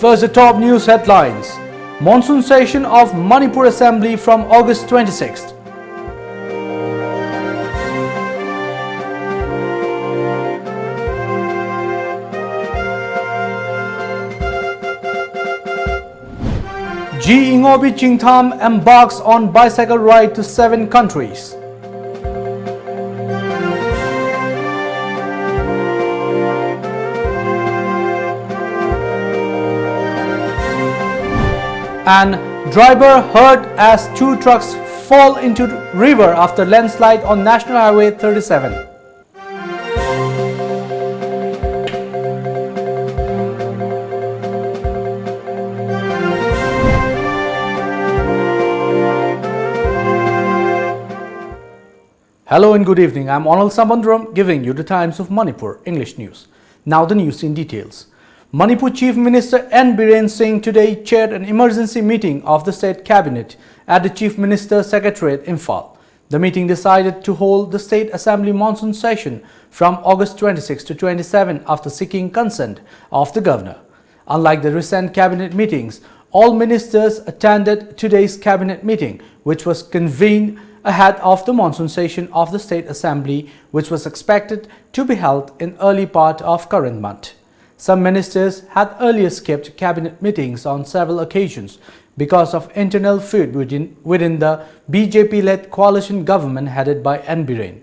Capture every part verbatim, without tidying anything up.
First, the top news headlines. Monsoon session of Manipur Assembly from August twenty-sixth. G. Ingobi Chingtham embarks on bicycle ride to seven countries. And driver hurt as two trucks fall into river after landslide on National Highway thirty-seven. Hello and good evening. I'm Onal Sambandaram giving you the Times of Manipur English news. Now the news in details. Manipur Chief Minister N Biren Singh today chaired an emergency meeting of the state cabinet at the Chief Minister's Secretariat, Imphal. The meeting decided to hold the State Assembly monsoon session from August twenty-six to twenty-seven after seeking consent of the governor. Unlike the recent cabinet meetings, all ministers attended today's cabinet meeting, which was convened ahead of the monsoon session of the State Assembly, which was expected to be held in early part of current month. Some ministers had earlier skipped cabinet meetings on several occasions because of internal feud within, within the B J P-led coalition government headed by N Biren.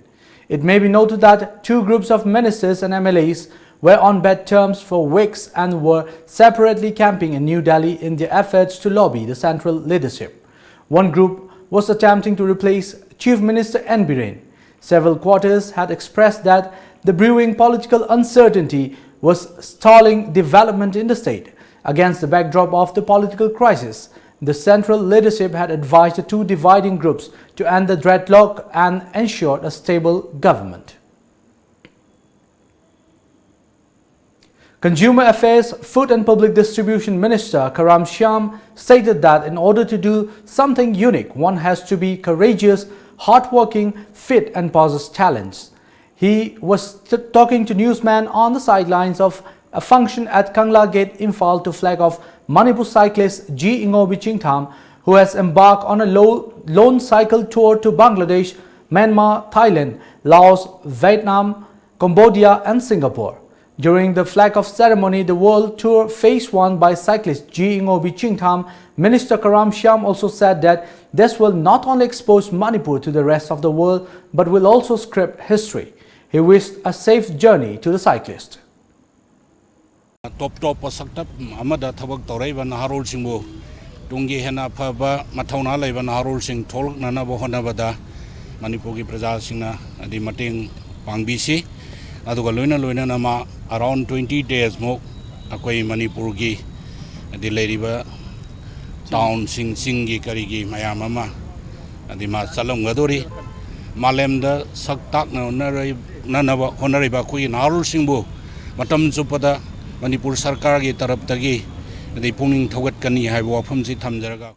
It may be noted that two groups of ministers and M L As were on bad terms for weeks and were separately camping in New Delhi in their efforts to lobby the central leadership. One group was attempting to replace Chief Minister N Biren. Several quarters had expressed that the brewing political uncertainty was stalling development in the state. Against the backdrop of the political crisis, the central leadership had advised the two dividing groups to end the deadlock and ensure a stable government. Consumer Affairs, Food and Public Distribution Minister Karam Shyam stated that in order to do something unique, one has to be courageous, hardworking, fit and possess talents. He was t- talking to newsmen on the sidelines of A function at Kangla Gate, Imphal, to flag off Manipur cyclist G Ingobi Chingtham, who has embarked on a lo-, lone cycle tour to Bangladesh, Myanmar, Thailand, Laos, Vietnam, Cambodia, and Singapore. During the flag off ceremony, the World Tour Phase one by cyclist G Ingobi Chingtham, Minister Karam Shyam also said that this will not only expose Manipur to the rest of the world, but will also script history. He wished a safe journey to the cyclist. ꯇꯣꯞ ꯇꯣꯞꯄ ꯁꯛꯇꯝ ꯑꯃꯗ ꯊꯕꯛ ꯇꯧꯔꯛꯏꯕ ꯅꯍꯥꯔꯣꯜꯁꯤꯡꯕꯨ ꯇꯨꯡꯒꯤ ꯍꯦꯟꯅ ꯑꯐꯕ ꯃꯊꯧꯅꯥ ꯂꯩꯕ ꯅꯍꯥꯔꯣꯜꯁꯤꯡ ꯊꯣꯛꯂꯛꯅꯅꯕ ꯍꯣꯠꯅꯕꯗ ꯃꯅꯤꯄꯨꯔꯒꯤ ꯄ꯭ꯔꯖꯥꯁꯤꯡꯅ ꯍꯥꯏꯗꯤ ꯃꯇꯦꯡ ꯄꯥꯡꯕꯤꯁꯤ꯫ ꯑꯗꯨꯒ ꯂꯣꯏꯅ ꯂꯣꯏꯅꯅ ꯃꯥ around twenty days ꯃꯨꯛ ꯑꯩꯈꯣꯏ ꯃꯅꯤꯄꯨꯔꯒꯤ ꯍꯥꯏꯗꯤ ꯂꯩꯔꯤꯕ ꯇꯥꯎꯟꯁꯤꯡ, ꯆꯤꯡꯒꯤ ꯀꯔꯤꯒꯤ ꯃꯌꯥꯝ ꯑꯃ ꯍꯥꯏꯗꯤ ꯃꯥ ꯆꯠꯂꯝꯒꯗꯧꯔꯤ꯫ ꯃꯥꯂꯦꯝꯗ ꯁꯛ ꯇꯥꯛꯅꯅꯕ ꯍꯣꯠꯅꯔꯤꯕ ꯑꯩꯈꯣꯏꯒꯤ ꯅꯍꯥꯔꯣꯜꯁꯤꯡꯕꯨ ꯃꯇꯝ ꯆꯨꯞꯄꯗ ꯃꯅꯤꯄꯨꯔ ꯁꯔꯀꯥꯔꯒꯤ ꯇꯔꯞꯇꯒꯤ ꯍꯥꯏꯗꯤ ꯄꯨꯛꯅꯤꯡ ꯊꯧꯒꯠꯀꯅꯤ ꯍꯥꯏꯕ ꯋꯥꯐꯝꯁꯤ ꯊꯝꯖꯔꯒ,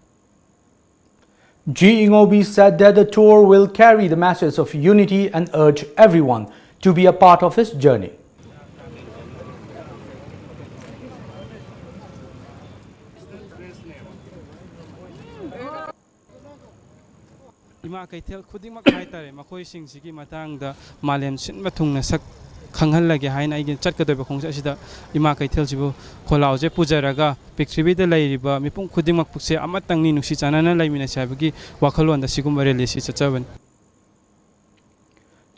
G Ingobi said that the tour will carry the message of unity and urge everyone to be a part of his journey. ꯏꯃꯥ ꯀꯩꯊꯦꯜ ꯈꯨꯗꯤꯡꯃꯛ ꯍꯥꯏꯇꯥꯔꯦ, ꯃꯈꯣꯏꯁꯤꯡꯁꯤꯒꯤ ꯃꯇꯥꯡꯗ ꯃꯥꯂꯦꯝ ꯁꯤꯟꯕ ꯊꯨꯡꯅ ꯁꯛ ꯈꯪꯍꯜꯂꯒꯦ ꯍꯥꯏꯅ ꯑꯩꯒꯤ ꯆꯠꯀꯗꯧꯔꯤꯕ ꯈꯣꯡꯆꯠ ꯑꯁꯤꯗ ꯏꯃꯥ ꯀꯩꯊꯦꯜꯁꯤꯕꯨ ꯈꯣꯜꯂꯥꯎꯁꯦ ꯄꯨꯖꯔꯒ ꯄ꯭ꯔꯤꯊꯤꯕꯤꯗ ꯂꯩꯔꯤꯕ ꯃꯤꯄꯨꯝ ꯈꯨꯗꯤꯡꯃꯛꯁꯦ ꯑꯃꯠꯇꯪꯅꯤ, ꯅꯨꯡꯁꯤ ꯆꯥꯟꯅꯅ ꯂꯩꯃꯤꯟꯅꯁꯤ ꯍꯥꯏꯕꯒꯤ ꯋꯥꯈꯜꯂꯣꯟꯗ ꯁꯤꯒꯨꯝꯕ ꯔꯦꯂꯤꯁꯤ ꯆꯠꯆꯕꯅꯤ꯫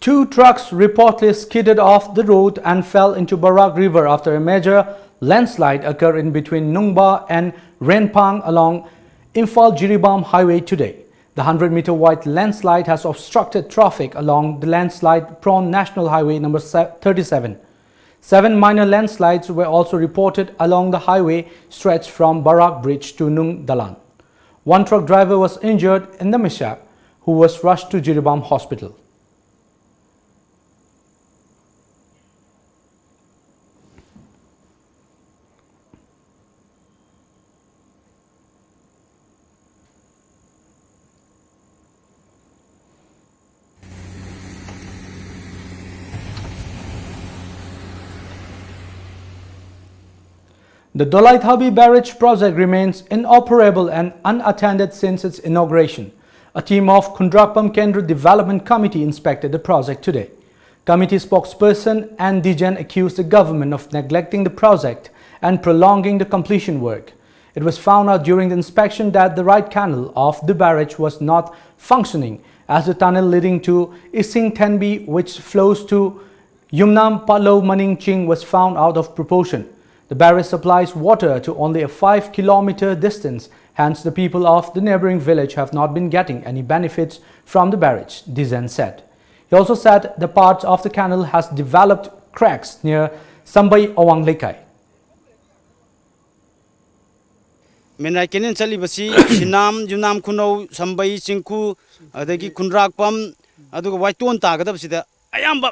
Two trucks reportedly skidded off the road and fell into Barak River after a major landslide occurred in between Nungba and Renphang along Imphal Jiribam Highway today. The hundred meter wide landslide has obstructed traffic along the landslide prone National Highway number thirty-seven. Seven minor landslides were also reported along the highway stretch from Barak Bridge to Nung Dalan. One truck driver was injured in the mishap, who was rushed to Jiribam Hospital. The Dolaithabi Barrage project remains inoperable and unattended since its inauguration. A team of Khundrakpam Kendra Development Committee inspected the project today. Committee spokesperson N Dijen accused the government of neglecting the project and prolonging the completion work. It was found out during the inspection that the right canal of the barrage was not functioning, as the tunnel leading to Ising Tenbi, which flows to Yumnam Palo Maning Ching, was found out of proportion. The barrage supplies water to only a five kilometer distance, hence the people of the neighboring village have not been getting any benefits from the barrage, Dizen said. He also said the part of the canal has developed cracks near Sambai Awang Lekai. Menrai canal ꯆꯠꯂꯤꯕꯁꯤ ꯁꯤꯅꯥꯝ, ꯌꯨꯝꯅꯥꯝ ꯈꯨꯅꯧ, ꯁꯝꯕꯩ, ꯆꯤꯡꯈꯨ, ꯑꯗꯒꯤ ꯈꯨꯟꯗ꯭ꯔꯥꯛꯄꯝ, ꯑꯗꯨꯒ ꯋꯥꯏꯇꯣꯟ ꯇꯥꯒꯗꯕꯁꯤꯗ ꯑꯌꯥꯝꯕ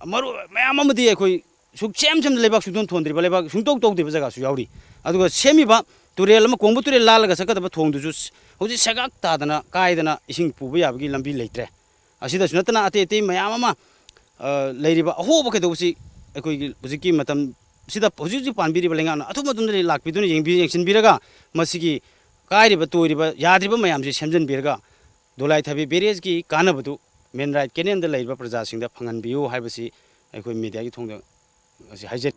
ꯃꯔꯨ ꯃꯌꯥꯝ ꯑꯃꯗꯤ ꯑꯩꯈꯣꯏ ꯁꯨꯛꯁꯦꯝ ꯁꯦꯝꯗ ꯂꯩꯕꯥꯛ ꯁꯨꯡꯊꯣꯟ ꯊꯣꯟꯗ꯭ꯔꯤꯕ, ꯂꯩꯕꯥꯛ ꯁꯨꯡꯇꯧ ꯇꯧꯗ꯭ꯔꯤꯕ ꯖꯒꯥꯁꯨ ꯌꯥꯎꯔꯤ꯫ ꯑꯗꯨꯒ ꯁꯦꯝꯃꯤꯕ ꯇꯨꯔꯦꯜ ꯑꯃ, ꯀꯣꯡꯕ ꯇꯨꯔꯦꯜ ꯂꯥꯜꯂꯒ ꯆꯠꯀꯗꯕ ꯊꯣꯡꯗꯨꯁꯨ ꯍꯧꯖꯤꯛ ꯁꯦꯒꯥꯛ ꯇꯥꯗꯅ, ꯀꯥꯏꯗꯅ ꯏꯁꯤꯡ ꯄꯨꯕ ꯌꯥꯕꯒꯤ ꯂꯝꯕꯤ ꯂꯩꯇ꯭ꯔꯦ꯫ ꯑꯁꯤꯗꯁꯨ ꯅꯠꯇꯅ ꯑꯇꯩ ꯑꯇꯩ ꯃꯌꯥꯝ ꯑꯃ, ꯑ, ꯂꯩꯔꯤꯕ ꯑꯍꯣꯕ ꯀꯩꯗꯧꯕꯁꯤ ꯑꯩꯈꯣꯏꯒꯤ ꯍꯧꯖꯤꯛꯀꯤ ꯃꯇꯝꯁꯤꯗ, ꯍꯧꯖꯤꯛ ꯍꯧꯖꯤꯛ ꯄꯥꯟꯕꯤꯔꯤꯕ ꯂꯩꯉꯥꯛꯅ ꯑꯊꯨꯕ ꯃꯇꯝꯗ ꯂꯥꯛꯄꯤꯗꯨꯅ ꯌꯦꯡꯕꯤ-, ꯌꯦꯡꯁꯤꯟꯕꯤꯔꯒ ꯃꯁꯤꯒꯤ ꯀꯥꯏꯔꯤꯕ, ꯇꯣꯏꯔꯤꯕ, ꯌꯥꯗ꯭ꯔꯤꯕ ꯃꯌꯥꯝꯁꯤ ꯁꯦꯝꯖꯤꯟꯕꯤꯔꯒ ꯗꯣꯂꯥꯏ ꯊꯥꯕꯤ ꯕꯦꯔꯦꯖꯀꯤ ꯀꯥꯟꯅꯕꯗꯨ ꯃꯦꯟ ꯔꯥꯏꯠ ꯀꯦꯅꯦꯜꯗ ꯂꯩꯔꯤꯕ ꯄ꯭ꯔꯖꯥꯁꯤꯡꯗ ꯐꯪꯍꯟꯕꯤꯌꯨ ꯍꯥꯏꯕꯁꯤ ꯑꯩꯈꯣꯏ ꯃꯤꯗꯤꯌꯥꯒꯤ ꯊꯣꯡꯗ ꯑꯁꯤ ꯍꯥꯏꯖꯔꯤ꯫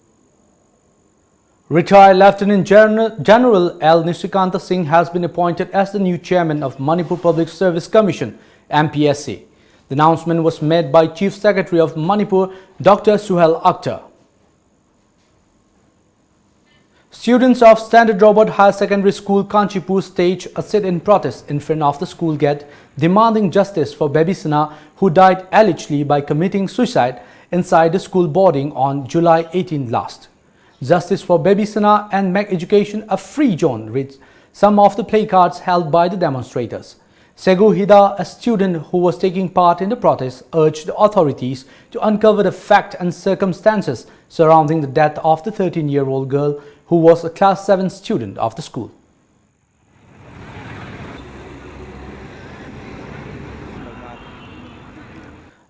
Retired Lieutenant General, General L Nishikanta Singh has been appointed as the new chairman of Manipur Public Service Commission, M P S C. The announcement was made by Chief Secretary of Manipur, Doctor Suhel Akhter. Students of Standard Robert Higher Secondary School, Kanchipur, staged a sit-in protest in front of the school gate, demanding justice for Baby Sina, who died allegedly by committing suicide inside the school boarding on July eighteen last. Justice for Baby Sina and make education a free zone, reads some of the placards held by the demonstrators. Segu Hida, a student who was taking part in the protest, urged the authorities to uncover the fact and circumstances surrounding the death of the thirteen-year-old girl who was a class seven student of the school.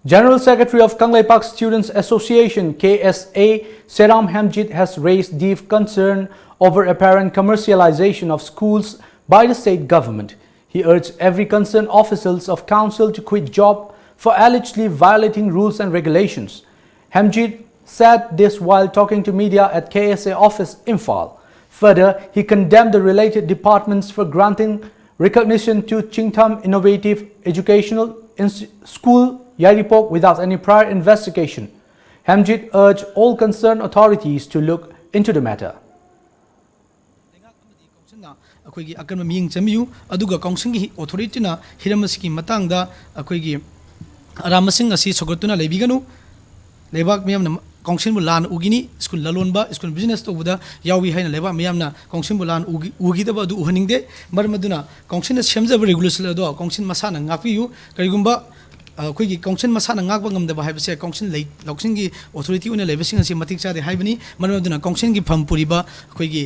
General Secretary of Kangleipak Students Association, K S A, Seram Hamjit has raised deep concern over apparent commercialization of schools by the state government. He urged every concerned officials of council to quit job for allegedly violating rules and regulations. Hamjit said this while talking to media at K S A office Imphal. Further, he condemned the related departments for granting recognition to Chingtham Innovative Educational Inst- School, Yairipok without any prior investigation. Hamjit urged all concerned authorities to look into the matter. ꯂꯩꯉꯥꯛ ꯑꯃꯗꯤ ꯀꯥꯎꯟꯁꯤꯜꯅ ꯑꯩꯈꯣꯏꯒꯤ ꯑꯀꯟꯕ ꯃꯤꯠꯌꯦꯡ ꯆꯪꯕꯤꯌꯨ, ꯑꯗꯨꯒ ꯀꯥꯎꯟꯁꯤꯜꯒꯤ ꯑꯣꯊꯣꯔꯤꯇꯤꯅ ꯍꯤꯔꯝ ꯑꯁꯤꯒꯤ ꯃꯇꯥꯡꯗ ꯑꯩꯈꯣꯏꯒꯤ ꯑꯔꯥꯟꯕꯁꯤꯡ ꯑꯁꯤ ꯁꯧꯒꯠꯇꯨꯅ ꯂꯩꯕꯤꯒꯅꯨ꯫ ꯂꯩꯕꯥꯛ ꯃꯤꯌꯥꯝꯅ ꯀꯥꯎꯟꯁꯤꯜꯕꯨ ꯂꯥꯟꯅ ꯎꯒꯅꯤ, ꯁ꯭ꯀꯨꯜ ꯂꯂꯣꯟꯕ, ꯁ꯭ꯀꯨꯜ ꯕꯤꯖꯤꯅꯦꯁ ꯇꯧꯕꯗ ꯌꯥꯎꯏ ꯍꯥꯏꯅ ꯂꯩꯕꯥꯛ ꯃꯤꯌꯥꯝꯅ ꯀꯥꯎꯟꯁꯤꯜꯕꯨ ꯂꯥꯟꯅ ꯎꯒꯤ- ꯎꯈꯤꯗꯕ ꯑꯗꯨ ꯎꯍꯟꯅꯤꯡꯗꯦ꯫ ꯃꯔꯝ ꯑꯗꯨꯅ ꯀꯥꯎꯟꯁꯤꯜꯅ ꯁꯦꯝꯖꯕ ꯔꯤꯒꯨꯂꯦꯁꯟ ꯑꯗꯣ ꯀꯥꯎꯟꯁꯤꯜ ꯃꯁꯥꯅ ꯉꯥꯛꯄꯤꯌꯨ꯫ ꯀꯔꯤꯒꯨꯝꯕ ꯑꯩꯈꯣꯏꯒꯤ ꯀꯥꯎꯟꯁꯤꯜ ꯃꯁꯥꯅ ꯉꯥꯛꯄ ꯉꯝꯗꯕ ꯍꯥꯏꯕꯁꯦ ꯀꯥꯎꯟꯁꯤꯜ ꯂꯩ ꯀꯥꯎꯟꯁꯤꯜꯒꯤ ꯑꯣꯊꯣꯔꯤꯇꯤ ꯑꯣꯏꯅ ꯂꯩꯕꯁꯤꯡ ꯑꯁꯤ ꯃꯇꯤꯛ ꯆꯥꯗꯦ ꯍꯥꯏꯕꯅꯤ꯫ ꯃꯔꯝ ꯑꯗꯨꯅ ꯀꯥꯎꯟꯁꯤꯜꯒꯤ ꯐꯝ ꯄꯨꯔꯤꯕ ꯑꯩꯈꯣꯏꯒꯤ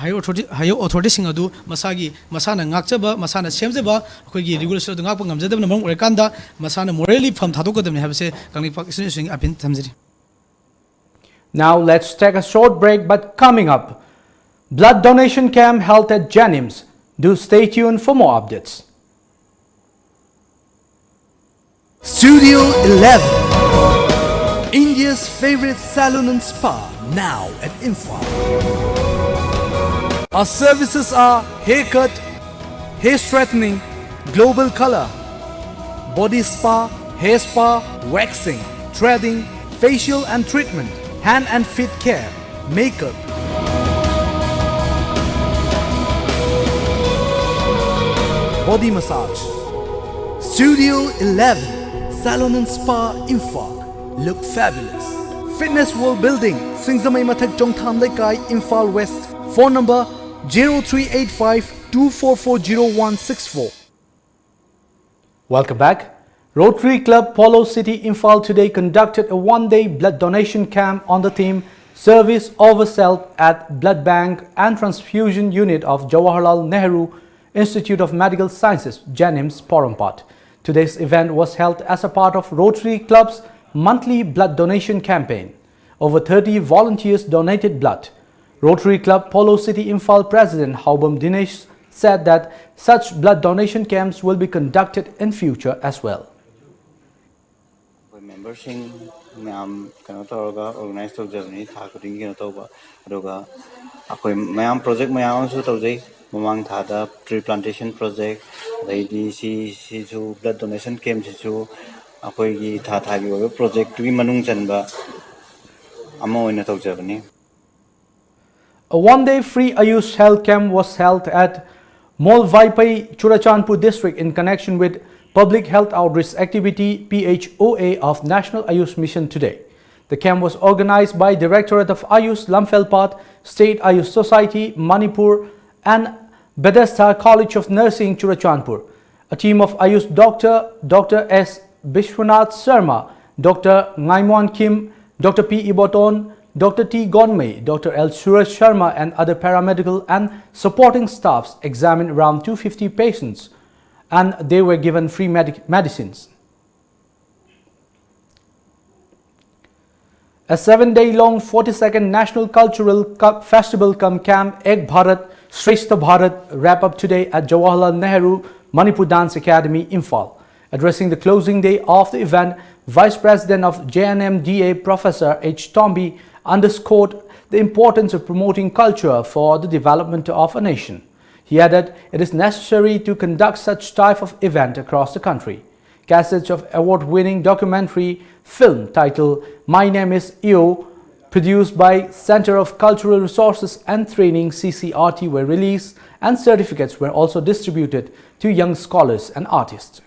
ꯍꯥꯏꯌꯔ ꯑꯣꯊꯣꯔꯤꯇꯤ ꯍꯥꯏꯌꯔ ꯑꯣꯊꯣꯔꯤꯇꯤꯁꯤꯡ ꯑꯗꯨ ꯃꯁꯥꯒꯤ ꯃꯁꯥꯅ ꯉꯥꯛꯆꯕ ꯃꯁꯥꯅ ꯁꯦꯝꯖꯕ ꯑꯩꯈꯣꯏꯒꯤ ꯔꯤꯒꯨꯂꯦꯁꯟ ꯑꯗꯨ ꯉꯥꯛꯄ ꯉꯝꯖꯗꯕꯅ ꯃꯔꯝ ꯑꯣꯏꯔꯀꯥꯟꯗ ꯃꯁꯥꯅ ꯃꯣꯔꯦꯂꯤ ꯐꯝ ꯊꯥꯗꯣꯛꯀꯗꯕꯅꯤ ꯍꯥꯏꯕꯁꯦ ꯀꯪꯂꯩꯄꯥꯛ ꯏꯁꯇꯨꯗꯦꯟꯁꯤꯡꯒꯤ ꯑꯄꯤꯜ ꯊꯝꯖꯔꯤ꯫ Now let's take a short break, but coming up, blood donation camp held at JNIMS. Do stay tuned for more updates. Studio eleven, India's favorite salon and spa, now at Imphal. Our services are haircut, hair straightening, global color, body spa, hair spa, waxing, threading, facial and treatment, hand and feet care, makeup, body massage. Studio eleven, Salon and Spa, Imphal. Look fabulous. Fitness World Building, Singzamei Mathak Chongtham Leikai, Imphal West. Phone number zero three eight five two four four zero one six four. Welcome back. Rotary Club Polo City Imphal today conducted a one-day blood donation camp on the theme Service Over Self at Blood Bank and Transfusion Unit of Jawaharlal Nehru Institute of Medical Sciences, JNIMS, Porompat. Today's event was held as a part of Rotary Club's monthly blood donation campaign. Over thirty volunteers donated blood. Rotary Club Polo City Imphal President Haobam Dinesh said that such blood donation camps will be conducted in future as well. ꯑꯩꯈꯣꯏ ꯃꯦꯝꯕꯔꯁꯤꯡ ꯃꯌꯥꯝ ꯀꯩꯅꯣ ꯇꯧꯔꯒ organise ꯇꯧꯖꯕꯅꯤ, ꯊꯥ ꯈꯨꯗꯤꯡꯒꯤ ꯀꯩꯅꯣ ꯇꯧꯕ꯫ ꯑꯗꯨꯒ ꯑꯩꯈꯣꯏ ꯃꯌꯥꯝ ꯄ꯭ꯔꯣꯖꯦꯛ ꯃꯌꯥꯝ ꯑꯃꯁꯨ ꯇꯧꯖꯩ꯫ ꯃꯃꯥꯡ ꯊꯥꯗ ꯇ꯭ꯔꯤ ꯄ꯭ꯂꯥꯟꯇꯦꯁꯟ ꯄ꯭ꯔꯣꯖꯦꯛ, ꯑꯗꯩꯗꯤ ꯁꯤ ꯁꯤꯁꯨ ꯕ꯭ꯂꯗ ꯗꯣꯅꯦꯁꯟ ꯀꯦꯝꯁꯤꯁꯨ ꯑꯩꯈꯣꯏꯒꯤ ꯊꯥ ꯊꯥꯒꯤ ꯑꯣꯏꯕ ꯄ꯭ꯔꯣꯖꯦꯛꯇꯨꯒꯤ ꯃꯅꯨꯡ ꯆꯟꯕ ꯑꯃ ꯑꯣꯏꯅ ꯇꯧꯖꯕꯅꯤ꯫ A one-day free Ayush health camp was held at Molvaipai, Churachandpur district in connection with Public Health Outreach Activity, P H O A, of National Ayush Mission today. The camp was organized by Directorate of Ayush, Lamphel Path, State Ayush Society, Manipur, and Bethesda College of Nursing, Churachandpur. A team of Ayush doctor, Doctor S Bishwanath Sharma, Doctor Ngaimon Kim, Doctor P Iboton, Doctor T Gonmei, Doctor L Suresh Sharma, and other paramedical and supporting staffs examined around two fifty patients, and they were given free medic- medicines. A seven-day-long forty-second National Cultural Cu- Festival cum camp Ek Bharat Shreshtha Bharat wrap up today at Jawaharlal Nehru Manipur Dance Academy, Imphal. Addressing the closing day of the event, Vice President of J N M D A Professor H Tombi underscored the importance of promoting culture for the development of a nation. He added, it is necessary to conduct such type of event across the country. Cassettes of award-winning documentary film titled My Name is Io, produced by Center of Cultural Resources and Training, C C R T, were released, and certificates were also distributed to young scholars and artists.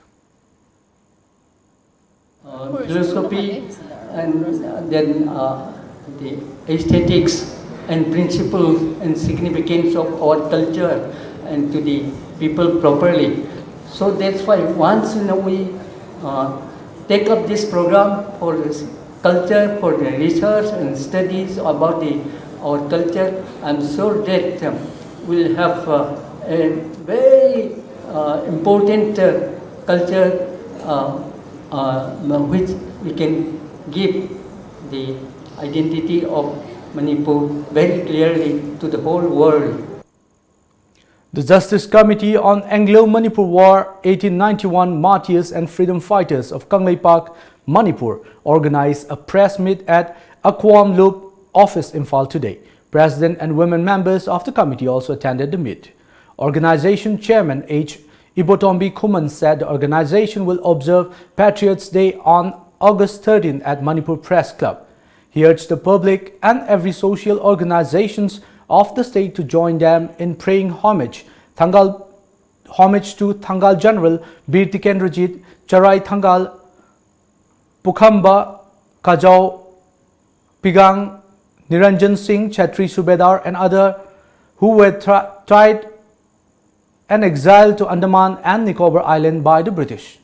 Uh, philosophy and uh, then uh, the aesthetics and principle and significance of our culture and to the people properly. So that's why once you know we uh, take up this program for this culture, for the research and studies about the our culture, I'm sure that um, we'll have uh, a very uh, important uh, culture uh, uh, which we can give the identity of Manipur very clearly to the whole world. The Justice Committee on Anglo-Manipur War, eighteen ninety-one Martyrs and Freedom Fighters of Kangleipak, Manipur, organized a press meet at Aquam Loop office, Imphal today. President and women members of the committee also attended the meet. Organization Chairman H. Ibotombi Khuman said the organization will observe Patriots' Day on August thirteenth at Manipur Press Club. He urged the public and every social organizations of the state to join them in paying homage, Thangal, homage to Thangal General Bir Tikendrajit, Charai Thangal, Pukhamba Kajau, Pigang, Niranjan Singh, Chatri Subedar, and other who were tri- tried and exiled to Andaman and Nicobar Island by the British.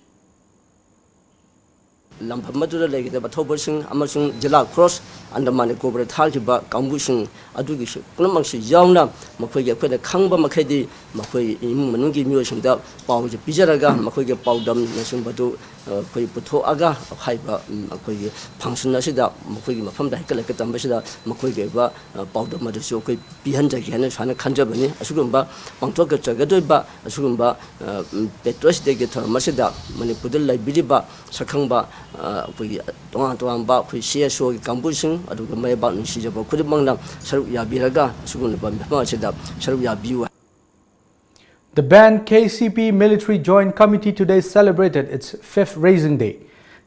ꯂꯝꯐꯝ ꯑꯗꯨꯗ ꯂꯩꯒꯗꯕ ꯊꯧꯕꯁꯤꯡ ꯑꯃꯁꯨꯡ ꯖꯤꯂꯥ cross Andaman ꯅꯤꯀꯣꯕꯔꯗ ꯊꯥꯈꯤꯕ ꯀꯥꯡꯕꯨꯁꯤꯡ ꯑꯗꯨꯒꯤ ꯄꯨꯝꯅꯃꯛꯁꯨ ꯌꯥꯎꯅ ꯃꯈꯣꯏꯒꯤ ꯑꯩꯈꯣꯏꯅ ꯈꯪꯕ ꯃꯈꯩꯗꯤ ꯃꯈꯣꯏ ꯏꯃꯨꯡ ꯃꯅꯨꯡꯒꯤ ꯃꯤꯑꯣꯏꯁꯤꯡꯗ ꯄꯥꯎꯁꯦ ꯄꯤꯖꯔꯒ ꯃꯈꯣꯏꯒꯤ ꯄꯥꯎꯗꯝꯅꯆꯤꯡꯕꯗꯨ ꯑꯩꯈꯣꯏ ꯄꯨꯊꯣꯛꯑꯒ ꯍꯥꯏꯕ ꯑꯩꯈꯣꯏꯒꯤ ꯐꯪꯁꯟ ꯑꯁꯤꯗ ꯃꯈꯣꯏꯒꯤ ꯃꯐꯝꯗ ꯍꯩꯀꯠ ꯂꯩꯀꯠ ꯇꯝꯕꯁꯤꯗ ꯃꯈꯣꯏꯒꯤ ꯑꯣꯏꯕ ꯄꯥꯎꯗꯝ ꯑꯗꯨꯁꯨ ꯑꯩꯈꯣꯏ ꯄꯤꯍꯟꯖꯒꯦ ꯍꯥꯏꯅ ꯁꯨꯃꯥꯏꯅ ꯈꯟꯖꯕꯅꯤ꯫ ꯑꯁꯤꯒꯨꯝꯕ ꯄꯥꯡꯊꯣꯛꯀꯗꯒꯗꯣꯏꯕ ꯑꯁꯤꯒꯨꯝꯕ ꯄꯦꯇ꯭ꯔꯣꯁ ꯗꯦꯒꯤ ꯊꯧꯔꯝ ꯑꯁꯤꯗ ꯃꯅꯤꯄꯨꯔꯗ ꯂꯩꯕꯤꯔꯤꯕ ꯁꯛꯈꯪꯕ ꯑꯩꯈꯣꯏꯒꯤ ꯇꯣꯉꯥꯟ ꯇꯣꯉꯥꯟꯕ ꯑꯩꯈꯣꯏ ꯁꯤ ꯑꯦꯁ ꯑꯣꯒꯤ ꯀꯥꯡꯕꯨꯁꯤꯡ ꯑꯗꯨꯒ ꯃꯔꯩꯕꯥꯛ ꯅꯨꯡꯁꯤꯖꯕ ꯈꯨꯗꯤꯡꯃꯛꯅ ꯁꯔꯨꯛ ꯌꯥꯕꯤꯔꯒ ꯑꯁꯤꯒꯨꯝꯂꯕ ꯃꯤꯐꯝ ꯑꯁꯤꯗ ꯁꯔꯨꯛ ꯌꯥꯕꯤꯌꯨ꯫ The band K C P Military Joint Committee today celebrated its fifth Raising Day.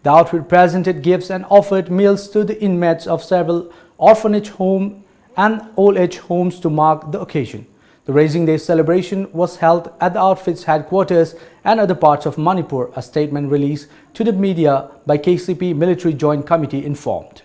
The outfit presented gifts and offered meals to the inmates of several orphanage home and old age homes to mark the occasion. The Raising Day celebration was held at the outfit's headquarters and other parts of Manipur, a statement released to the media by K C P Military Joint Committee informed.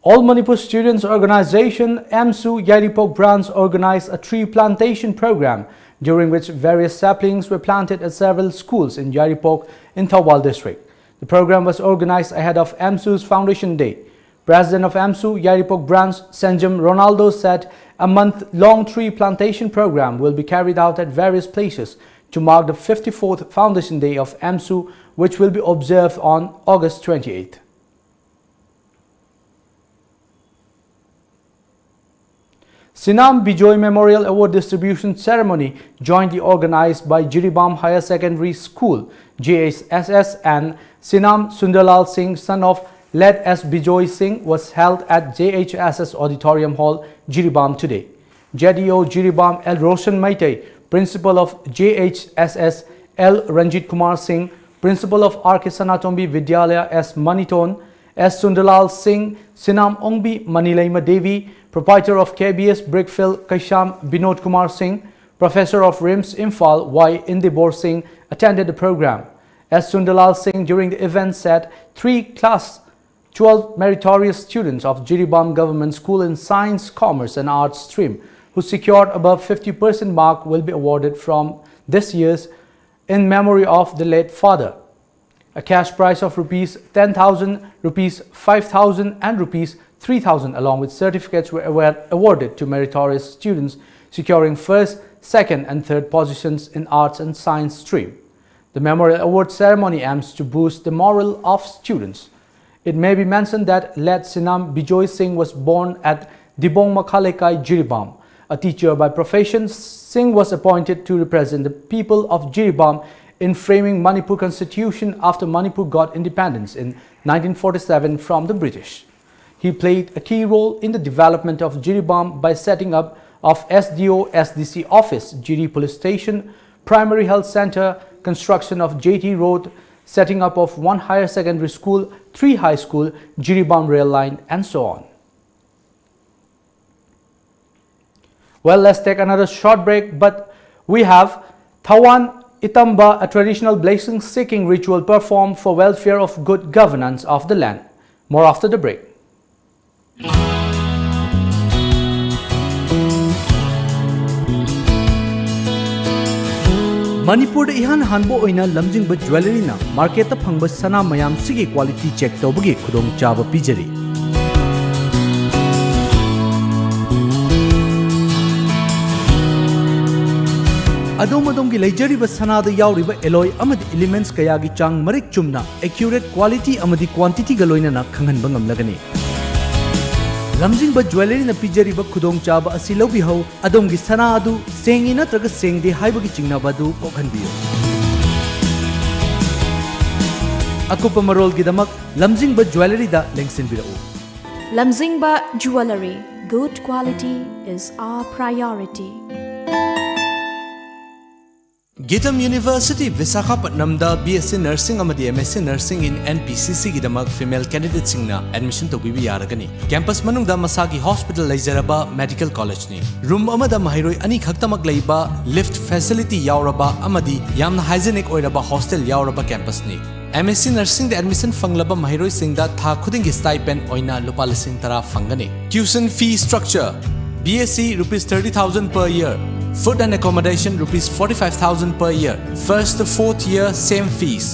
All Manipur Students Organization, AMSU, Yairipok branch organized a tree plantation program during which various saplings were planted at several schools in Yairipok in Thoubal district. The program was organized ahead of AMSU's Foundation Day. President of AMSU, Yairipok branch, Sanjam Ronaldo said a month-long tree plantation program will be carried out at various places to mark the fifty-fourth Foundation Day of AMSU, which will be observed on August twenty-eighth. Sinam Bijoy Memorial Award Distribution Ceremony, jointly organized by Jiribam Higher Secondary School, J H S S, and Sinam Sunderlal Singh, son of late S Bijoy Singh, was held at J H S S Auditorium Hall, Jiribam today. Z E O Jiribam L Roshan Meitei, Principal of J H S S L Ranjit Kumar Singh, Principal of R K Sanatombi Vidyalaya S Maniton, S Sunderlal Singh, Sinam Ongbi Manileima Devi, Proprietor of K B S Brickfield Kaisham Binod Kumar Singh, Professor of RIMS Imphal Y Indibor Singh attended the program. S Sunderlal Singh during the event said three class twelve meritorious students of Jiribam Government School in Science, Commerce and Arts stream who secured above fifty percent mark will be awarded from this year's in memory of the late father. A cash prize of rupees ten thousand, rupees five thousand and rupees three thousand along with certificates were award- awarded to meritorious students securing first, second and third positions in arts and science stream. The memorial award ceremony aims to boost the morale of students. It may be mentioned that late Sinam Bijoy Singh was born at Dibong Makhalekai, Jiribam. A teacher by profession, Singh was appointed to represent the people of Jiribam in framing Manipur Constitution after Manipur got independence in nineteen forty-seven from the British. He played a key role in the development of Jiribam by setting up of S D O S D C office, Jiri Police Station, Primary Health Center, construction of J T Road, setting up of one higher secondary school, three high school, Jiribam rail line, and so on. Well, let's take another short break, but we have Thawan Itamba, a traditional blessing-seeking ritual performed for welfare of good governance of the land. More after the break. ꯃꯅꯤꯄꯨꯔꯗ ꯏꯍꯥꯟ ꯍꯥꯟꯕ ꯑꯣꯏꯅ ꯂꯝꯖꯤꯡꯕ ꯖ꯭ꯋꯦꯂꯔꯤꯅ ꯃꯥꯔꯀꯦꯠꯇ ꯐꯪꯕ ꯁꯅꯥ ꯃꯌꯥꯝꯁꯤꯒꯤ quality check ꯇꯧꯕꯒꯤ ꯈꯨꯗꯣꯡꯆꯥꯕ ꯄꯤꯖꯔꯤ꯫ ꯑꯗꯣꯝ ꯑꯗꯣꯝꯒꯤ ꯂꯩꯖꯔꯤꯕ ꯁꯅꯥꯗ ꯌꯥꯎꯔꯤꯕ ꯑꯦꯂꯣꯏ ꯑꯃꯗꯤ ꯏꯂꯤꯃꯦꯟꯠꯁ ꯀꯌꯥꯒꯤ ꯆꯥꯡ ꯃꯔꯤꯛ ꯆꯨꯝꯅ, ꯑꯦꯀ꯭ꯌꯨꯔꯦꯠ ꯀ꯭ꯋꯥꯂꯤꯇꯤ ꯑꯃꯗꯤ ꯀ꯭ꯋꯥꯟꯇꯤꯇꯤꯒ ꯂꯣꯏꯅꯅ ꯈꯪꯍꯟꯕ ꯉꯝꯂꯒꯅꯤ꯫ ꯂꯝꯖꯤꯡꯕ ꯖ꯭ꯋꯦꯂꯔꯤꯅ ꯄꯤꯖꯔꯤꯕ ꯈꯨꯗꯣꯡꯆꯥꯕ ꯑꯁꯤ ꯂꯧꯕꯤꯍꯧ꯫ ꯑꯗꯣꯝꯒꯤ ꯁꯅꯥ ꯑꯗꯨ ꯁꯦꯡꯉꯤ ꯅꯠꯇ꯭ꯔꯒ ꯁꯦꯡꯗꯦ ꯍꯥꯏꯕꯒꯤ ꯆꯤꯡꯅꯕ ꯑꯗꯨ ꯀꯣꯛꯍꯟꯕꯤꯌꯨ꯫ ꯑꯀꯨꯞꯄ ꯃꯔꯣꯜꯒꯤꯗꯃꯛ ꯂꯝꯖꯤꯡꯕ ꯖ꯭ꯋꯦꯂꯔꯤꯗ ꯂꯦꯡꯁꯤꯟꯕꯤꯔꯛꯎ꯫ Lamjingba Jewellery, good quality is our priority. GITAM university ꯚꯤꯁꯥꯈꯥꯄꯠꯅꯝꯗ B S C Nursing ꯑꯃꯗꯤ M S C Nursing in N P C C ꯒꯤꯗꯃꯛ ꯐꯤꯃꯦꯜ ꯀꯦꯟꯗꯤꯗꯦꯠꯁꯤꯡꯅ ꯑꯦꯗꯃꯤꯁꯟ ꯇꯧꯕꯤꯕ ꯌꯥꯔꯒꯅꯤ꯫ ꯀꯦꯝꯄꯁ ꯃꯅꯨꯡꯗ ꯃꯁꯥꯒꯤ ꯍꯣꯁꯄꯤꯇꯥꯜ ꯂꯩꯖꯔꯕ ꯃꯦꯗꯤꯀꯦꯜ ꯀꯣꯂꯦꯖꯅꯤ꯫ ꯔꯨꯝ ꯑꯃꯗ ꯃꯍꯩꯔꯣꯏ ꯑꯅꯤ ꯈꯛꯇꯃꯛ ꯂꯩꯕ, ꯂꯤꯐꯠ ꯐꯦꯁꯤꯂꯤꯇꯤ ꯌꯥꯎꯔꯕ ꯑꯃꯗꯤ ꯌꯥꯝꯅ ꯍꯥꯏꯖꯤꯅꯤꯛ ꯑꯣꯏꯔꯕ ꯍꯣꯁꯇꯦꯜ ꯌꯥꯎꯔꯕ ꯀꯦꯝꯄꯁꯅꯤ꯫ M S C Nursingꯗ ꯑꯦꯗꯃꯤꯁꯟ ꯐꯪꯂꯕ ꯃꯍꯩꯔꯣꯏꯁꯤꯡꯗ ꯊꯥ ꯈꯨꯗꯤꯡꯒꯤ ꯁ꯭ꯇꯥꯏꯄꯦꯟ ꯑꯣꯏꯅ ꯂꯨꯄꯥ ꯂꯤꯁꯤꯡ ꯇꯔꯥ ꯐꯪꯒꯅꯤ꯫ Tuition fee structure: B S C rupees thirty thousand per year, food and accommodation rupees forty-five thousand per year, first to fourth year same fees.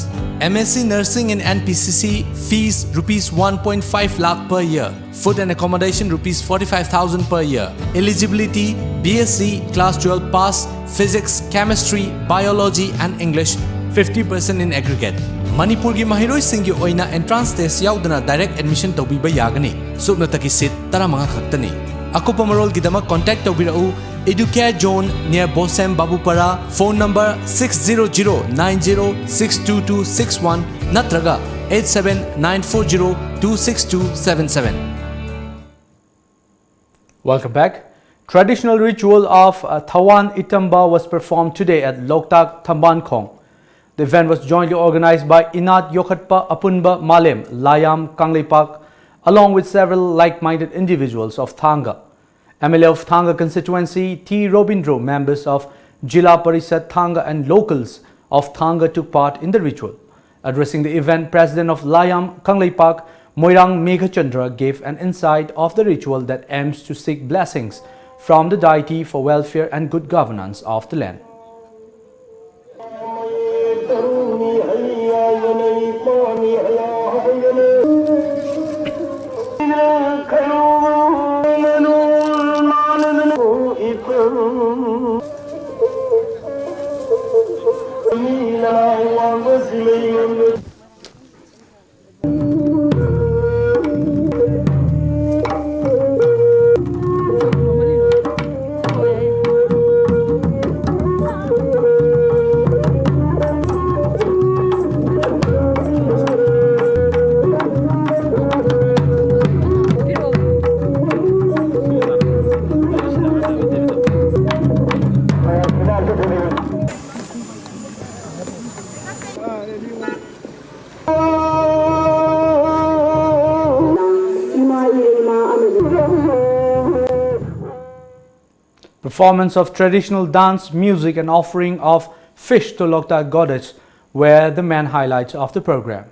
M S C Nursing in N P C C fees rupees one point five lakh per year, food and accommodation rupees forty-five thousand per year. Eligibility: B S C, class twelve pass, physics, chemistry, biology and English, fifty percent in aggregate. ꯃꯅꯤꯄꯨꯔꯒꯤ ꯃꯍꯩꯔꯣꯏꯁꯤꯡꯒꯤ ꯑꯣꯏꯅ entrance test ꯌꯥꯎꯗꯅ direct admission ꯇꯧꯕꯤꯕ ꯌꯥꯒꯅꯤ꯫ ꯁꯨꯞꯅꯇꯒꯤ seat ꯇꯔꯥꯃꯉꯥ ꯈꯛꯇꯅꯤ꯫ ꯑꯀꯨꯞꯄ ꯃꯔꯣꯜꯒꯤꯗꯃꯛ contact ꯇꯧꯕꯤꯔꯛꯎ꯫ Educare Zone near Bosem Babupara, phone number six zero zero nine zero six two two six one ꯅꯠꯇ꯭ꯔꯒ eight seven nine four zero two six two seven seven꯫ Welcome back. Traditional ritual of uh, Thawan Itamba was performed today at Loktak Thambankhong. The event was jointly organized by Inat Yokhatpa Apunba Malem, Layam Kangleipak, along with several like-minded individuals of Thanga. M L A of Thanga constituency, T Robindro, members of Jila Parishad Thanga and locals of Thanga took part in the ritual. Addressing the event, President of Layam Kangleipak, Moirang Meghachandra gave an insight of the ritual that aims to seek blessings from the deity for welfare and good governance of the land. Performance of traditional dance, music, and offering of fish to Lokta goddess were the main highlights of the program.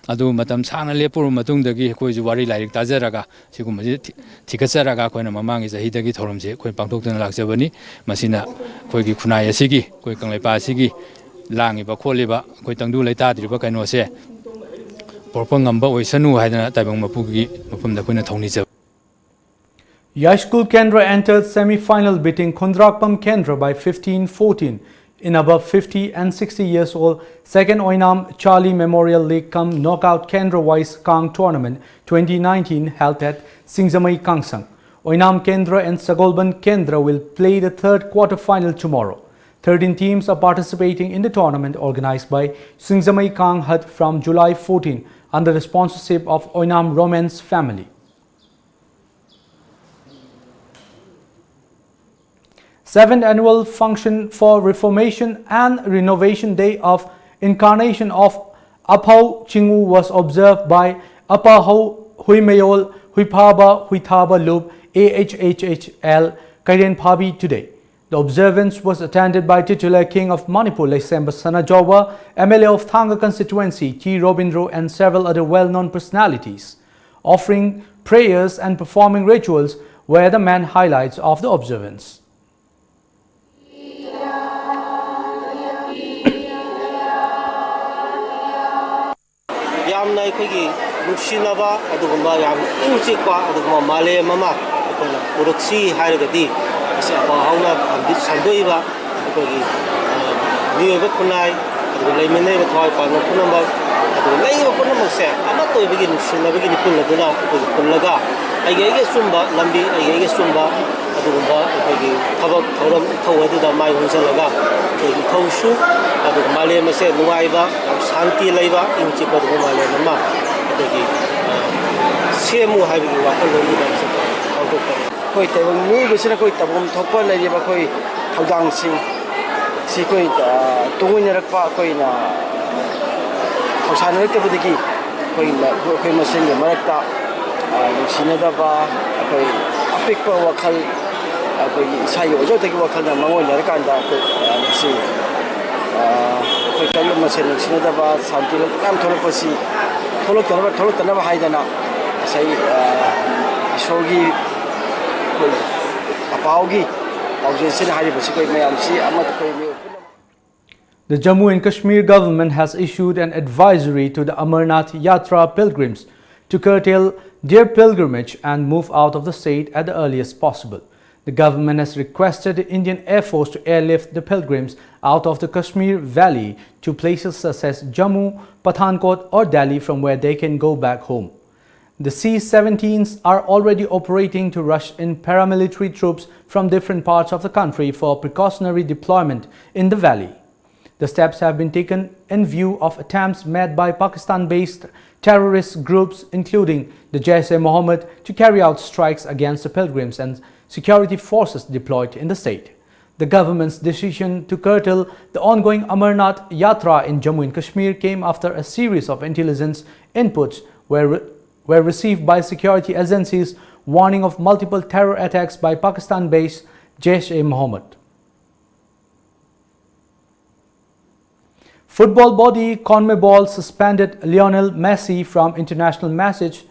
ꯑꯗꯨ ꯃꯇꯝ ꯁꯥꯡꯅ ꯂꯦꯞꯄꯨꯔꯕ ꯃꯇꯨꯡꯗꯒꯤ ꯑꯩꯈꯣꯏꯁꯨ ꯋꯥꯔꯤ ꯂꯥꯏꯔꯤꯛ ꯇꯥꯖꯔꯒ ꯁꯤꯒꯨꯝꯕꯁꯤ ꯊꯤ-, ꯊꯤꯒꯠꯆꯔꯒ ꯑꯩꯈꯣꯏꯅ ꯃꯃꯥꯡꯒꯤ ꯆꯍꯤꯗꯒꯤ ꯊꯧꯔꯝꯁꯦ ꯑꯩꯈꯣꯏ ꯄꯥꯡꯊꯣꯛꯇꯨꯅ ꯂꯥꯛꯆꯕꯅꯤ꯫ ꯃꯁꯤꯅ ꯑꯩꯈꯣꯏꯒꯤ ꯈꯨꯟꯅꯥꯏ ꯑꯁꯤꯒꯤ, ꯑꯩꯈꯣꯏ ꯀꯪꯂꯩꯄꯥꯛ ꯑꯁꯤꯒꯤ ꯂꯥꯡꯉꯤꯕ ꯈꯣꯠꯂꯤꯕ ꯑꯩꯈꯣꯏ ꯇꯪꯗꯨ ꯂꯩꯇꯥꯗ꯭ꯔꯤꯕ ꯀꯩꯅꯣꯁꯦ ꯄꯣꯔꯛꯄ ꯉꯝꯕ ꯑꯣꯏꯁꯅꯨ ꯍꯥꯏꯗꯅ ꯇꯥꯏꯕꯪ ꯃꯄꯨꯒꯤ ꯃꯐꯝꯗ ꯑꯩꯈꯣꯏꯅ ꯊꯧꯅꯤꯖꯕ꯫ Yashkul Kendra entered semi-final, beating Khundrakpam Kendra by fifteen fourteen in above fifty and sixty years old second Oinam Charlie Memorial League cum Knockout Kendra Wise Kang Tournament twenty nineteen held at Singjamei Kangsang. Oinam Kendra and Sagolban Kendra will play the third quarter-final tomorrow. Thirteen teams are participating in the tournament organized by Singjamei Kang Hut from July fourteen under the sponsorship of Oinam Romance family. Seventh annual function for reformation and renovation day of incarnation of Aphao Chingu was observed by Apahao Huimayol Huiphaba Huithaba Lup A H H H L Kairenphabi today. The observance was attended by titular King of Manipur Leisemba Sanajaoba, M L A of Thanga constituency, T Robindro, and several other well-known personalities. Offering prayers and performing rituals were the main highlights of the observance. ꯌꯥꯝꯅ ꯑꯩꯈꯣꯏꯒꯤ ꯅꯨꯡꯁꯤꯅꯕ, ꯑꯗꯨꯒꯨꯝꯕ ꯌꯥꯝ ꯏꯪ ꯆꯤꯛꯄ ꯑꯗꯨꯒꯨꯝꯕ ꯃꯥꯂꯦꯝ ꯑꯃ ꯑꯩꯈꯣꯏꯅ ꯄꯨꯔꯛꯁꯤ ꯍꯥꯏꯔꯒꯗꯤ, ꯉꯁꯤ ꯑꯄꯥ ꯍꯧꯅ ꯁꯟꯗꯣꯛꯏꯕ ꯑꯩꯈꯣꯏꯒꯤ, ꯑ, ꯃꯤꯑꯣꯏꯕ ꯈꯨꯟꯅꯥꯏ, ꯑꯗꯨꯒ ꯂꯩꯃꯤꯟꯅꯔꯤꯕ ꯊꯋꯥꯏ ꯄꯥꯟꯕ ꯄꯨꯝꯅꯃꯛ, ꯑꯗꯨꯒ ꯂꯩꯔꯤꯕ ꯄꯨꯝꯅꯃꯛꯁꯦ ꯑꯃꯠꯇ ꯑꯣꯏꯕꯒꯤ ꯅꯨꯡꯁꯤꯅꯕꯒꯤ ꯅꯤꯄꯨꯜ ꯑꯗꯨꯅ ꯑꯩꯈꯣꯏꯒꯤ ꯄꯨꯜꯂꯒ ꯑꯩꯒꯤ ꯑꯩꯒꯤ ꯑꯆꯨꯝꯕ ꯂꯝꯕꯤ, ꯑꯩꯒꯤ ꯑꯩꯒꯤ ꯑꯆꯨꯝꯕ ꯑꯗꯨꯒꯨꯝꯕ ꯑꯩꯈꯣꯏꯒꯤ ꯊꯕꯛ ꯊꯧꯔꯝ ꯏꯊꯧ ꯑꯗꯨꯗ ꯃꯥꯏ ꯑꯣꯟꯁꯤꯜꯂꯒ ꯑꯩꯈꯣꯏꯒꯤ ꯏꯊꯧꯁꯨ, ꯑꯗꯨꯒ ꯃꯥꯂꯦꯝ ꯑꯁꯦ ꯅꯨꯡꯉꯥꯏꯕ, ꯌꯥꯝ ꯁꯥꯟꯇꯤ ꯂꯩꯕ, ꯏꯪ ꯆꯤꯛꯄ ꯑꯗꯨꯒꯨꯝꯕ ꯃꯥꯂꯦꯝ ꯑꯃ ꯑꯩꯈꯣꯏꯒꯤ, ꯑ, ꯁꯦꯝꯃꯨ ꯍꯥꯏꯕꯒꯤ ꯋꯥꯈꯜꯂꯣꯟꯗꯨꯗ ꯄꯥꯡꯊꯣꯛꯄꯅꯤ꯫ ꯑꯩꯈꯣꯏ ꯇꯥꯏꯕꯪ ꯃꯤꯑꯣꯏꯕꯁꯤꯅ ꯑꯩꯈꯣꯏ ꯇꯧꯐꯝ ꯊꯣꯛꯄ ꯂꯩꯔꯤꯕ ꯑꯩꯈꯣꯏ ꯊꯧꯗꯥꯡꯁꯤꯡ ꯁꯤ ꯑꯩꯈꯣꯏ, ꯑ, ꯇꯨꯡ ꯑꯣꯏꯅꯔꯛꯄ ꯑꯩꯈꯣꯏꯅ ꯊꯧꯁꯥꯅꯔꯛꯇꯕꯗꯒꯤ ꯑꯩꯈꯣꯏ, ꯑꯩꯈꯣꯏ ꯃꯁꯦꯟꯒꯤ ꯃꯔꯛꯇ, ꯑ, ꯅꯨꯡꯁꯤꯅꯗꯕ, ꯑꯩꯈꯣꯏ ꯑꯄꯤꯛꯄ ꯋꯥꯈꯜ, ꯑꯩꯈꯣꯏꯒꯤ ꯏꯁꯥꯒꯤ ꯑꯣꯏꯖꯕꯇꯒꯤ ꯋꯥꯈꯜꯅ ꯃꯔꯨ ꯑꯣꯏꯅꯔꯀꯥꯟꯗ ꯑꯩꯈꯣꯏ, ꯑ, ꯃꯁꯤ, ꯑ, ꯑꯩꯈꯣꯏ ꯀꯥꯡꯂꯨꯞ ꯃꯁꯦꯟ ꯅꯨꯡꯁꯤꯅꯗꯕ, ꯁꯥꯟꯇꯤ ꯃꯌꯥꯝ ꯊꯣꯛꯂꯛꯄꯁꯤ ꯊꯣꯛꯂꯛꯇꯅꯕ, ꯊꯣꯛꯂꯛꯇꯅꯕ ꯍꯥꯏꯗꯅ ꯉꯁꯥꯏ, ꯑ, ꯏꯁꯣꯔꯒꯤ ꯑꯩꯈꯣꯏ ꯑꯄꯥꯎꯒꯤ ꯄꯥꯎꯖꯦꯜꯁꯤꯅ ꯍꯥꯏꯔꯤꯕꯁꯤ ꯑꯩꯈꯣꯏ ꯃꯌꯥꯝꯁꯤ ꯑꯃꯠꯇ ꯑꯩꯈꯣꯏ ꯃꯤꯑꯣꯏ ꯄꯨꯝꯅꯃꯛ The Jammu and Kashmir government has issued an advisory to the Amarnath Yatra pilgrims to curtail their pilgrimage and move out of the state at the earliest possible. The government has requested the Indian Air Force to airlift the pilgrims out of the Kashmir Valley to places such as Jammu, Pathankot, or Delhi, from where they can go back home. The C seventeens are already operating to rush in paramilitary troops from different parts of the country for precautionary deployment in the valley. The steps have been taken in view of attempts made by Pakistan-based terrorist groups, including the Jaish-e-Mohammed, to carry out strikes against the pilgrims and security forces deployed in the state. The government's decision to curtail the ongoing Amarnath Yatra in Jammu and Kashmir came after a series of intelligence inputs were, were received by security agencies warning of multiple terror attacks by Pakistan-based Jaish-e-Mohammed. Football body CONMEBOL suspended Lionel Messi from international matches,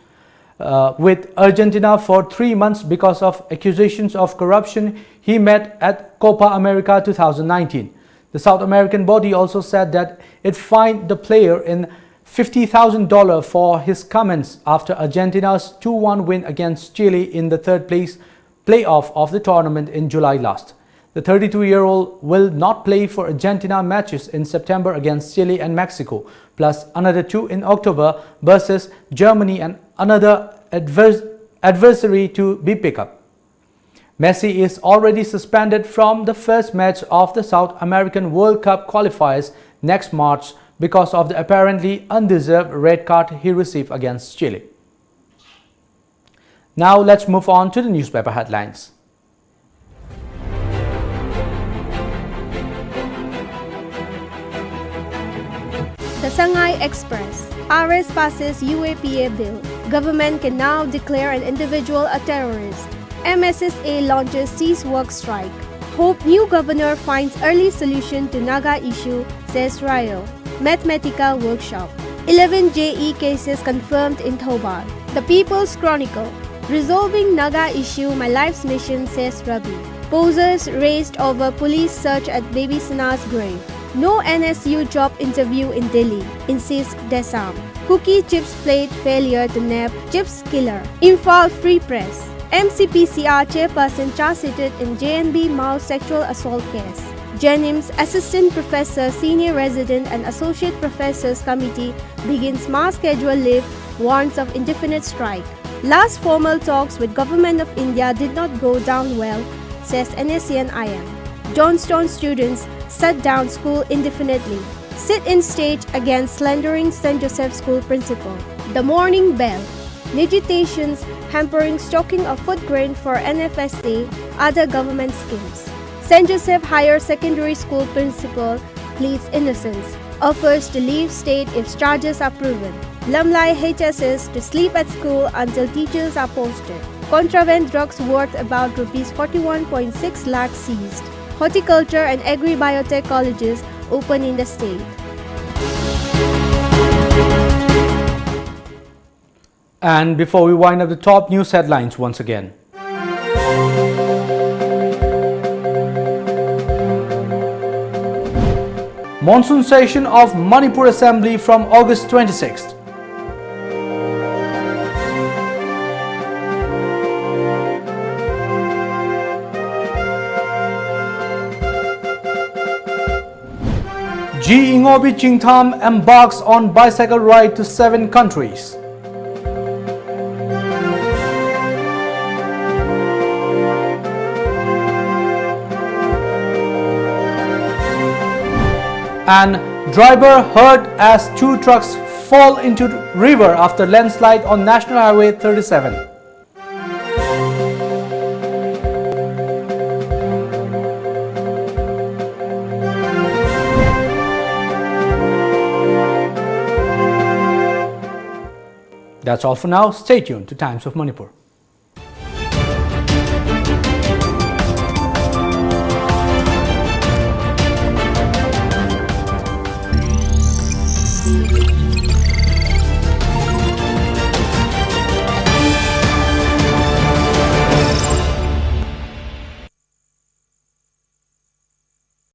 uh, with Argentina for three months because of accusations of corruption he met at Copa America two thousand nineteen. The South American body also said that it fined the player in fifty thousand dollars for his comments after Argentina's two one win against Chile in the third place playoff of the tournament in July last. The thirty-two-year-old will not play for Argentina matches in September against Chile and Mexico, plus another two in October versus Germany and another advers-, adversary to be picked up. Messi is already suspended from the first match of the South American World Cup qualifiers next March because of the apparently undeserved red card he received against Chile. Now let's move on to the newspaper headlines. The Sangai Express. R S passes U A P A bill. Government can now declare an individual a terrorist. M S S A launches cease work strike. Hope new governor finds early solution to Naga issue, says Rayo. Mathematica workshop. Eleven J E cases confirmed in Thoubal. The People's Chronicle. Resolving Naga issue, my life's mission, says Rabi. Posers raised over police search at Devi Sana's grave. No N S U job interview in Delhi, insists Desam. Kuki chips plate failure to nab chips killer. Imphal Free Press. M C P C R chairperson charge sheeted in J N B Mao sexual assault case. JNIMS Assistant Professor, Senior Resident and Associate Professors Committee begins mass schedule leave, warns of indefinite strike. Last formal talks with Government of India did not go down well, says N S C N I M. Johnstone students shut down school indefinitely. Sit-in stage against slandering Saint Joseph School principal. The Morning Bell. Nijitations hampering stocking of food grain for N F S A, other government schemes. Saint Joseph Higher Secondary School principal pleads innocence, offers to leave state if charges are proven. Lamlai H S S to sleep at school until teachers are posted. Contraband drugs worth about rupees forty-one point six lakh seized. Horticulture and agri-biotech colleges open in the state. And before we wind up, the top news headlines once again. Monsoon session of Manipur Assembly from August twenty-sixth. G. Ingobi Chingtham embarks on bicycle ride to seven countries. And driver hurt as two trucks fall into river after landslide on National Highway thirty-seven. That's all for now. Stay tuned to Times of Manipur.